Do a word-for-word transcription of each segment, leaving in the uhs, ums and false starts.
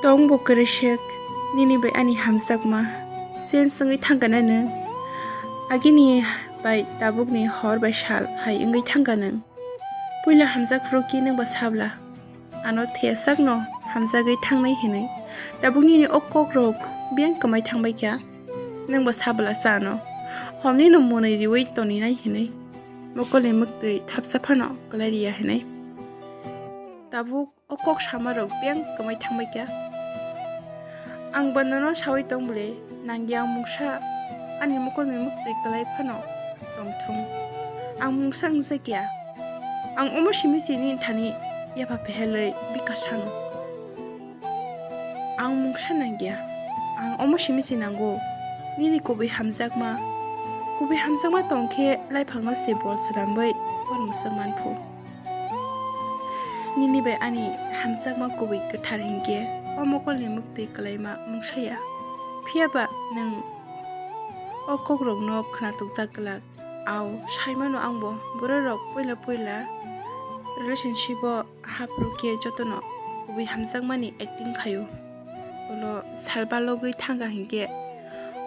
Tong bo kwrwisik, nini bai ani hamjakma, change wngwi thangkana nwng. Agini bai tabukni hor bai sal hai wngwi thangka nwng. Puila hamjak phuru ki nwng bo sabla, ano thesakno hamjagwi thangnai hinwi. Tabuk nini o kokrok biyang kwmai thangbai kha, nwng bo sabla sa ano. Homni no mwnwi riwi toninai hinwi. Mokolni mwktwi thapsa phano kwlai riya hinwi. Tabuk o kok samarok biyang kwmai thangbai kha. Ang ba nono sawi tong bwle, nangya ang mungsa ani mokolni mwktwi kwlai phano tongthung. Ang mungsa wngjakya. Ang omo simi sini thani yapha phehelwi bika sano. Ang mungsa nangya. Ang omo simi si nango. Nini kubui hamjakma. Kubui hamjakma tongkhe laiphangno se bol swrambwi bor mwswk manphu. Nini bai ani hamjakma kubui kwthar hinkhe o mokolni mwktwi kwlaima mungsaya. Phiyaba nwng o kokrokno khwnatukjak glak. Au, saimano angbo bororok puila puila relationship-o haphru khe jotono kubui hamjakmani acting khaio. Ulo salba logwi thangkha hinkhe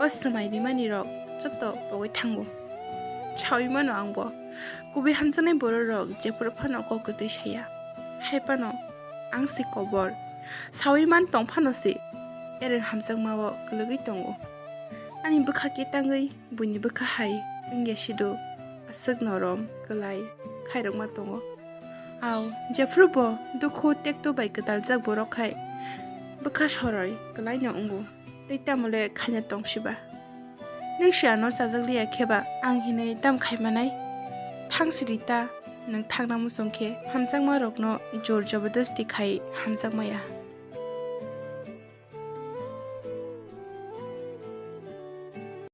o swmai rimanirok joto pogwi thango. Sawi mano angbo. Kubui hamjaknai bororok jephuru phano kok kwtwi saya. Hai phano ang se kobor. Sawi man tong phano se ereng hamjakmao kwlwgwi tongo. Ani bwkha khe tangwi buini bwkha hai wngya sido aswk norom kwlai khairokma tongo. Au, jephuru bo dukhu tekto bai kwtaljak borok hai bwkha soroi kwlaino wngo. Tei tamo le khaina tong siba? Nwng si ano chajak liya khe ba ang hinwi tam khai manai? Thang siri ta, nwng thangna muchung khe hamjakma rokno jor jabardasti khai hamjakmaya.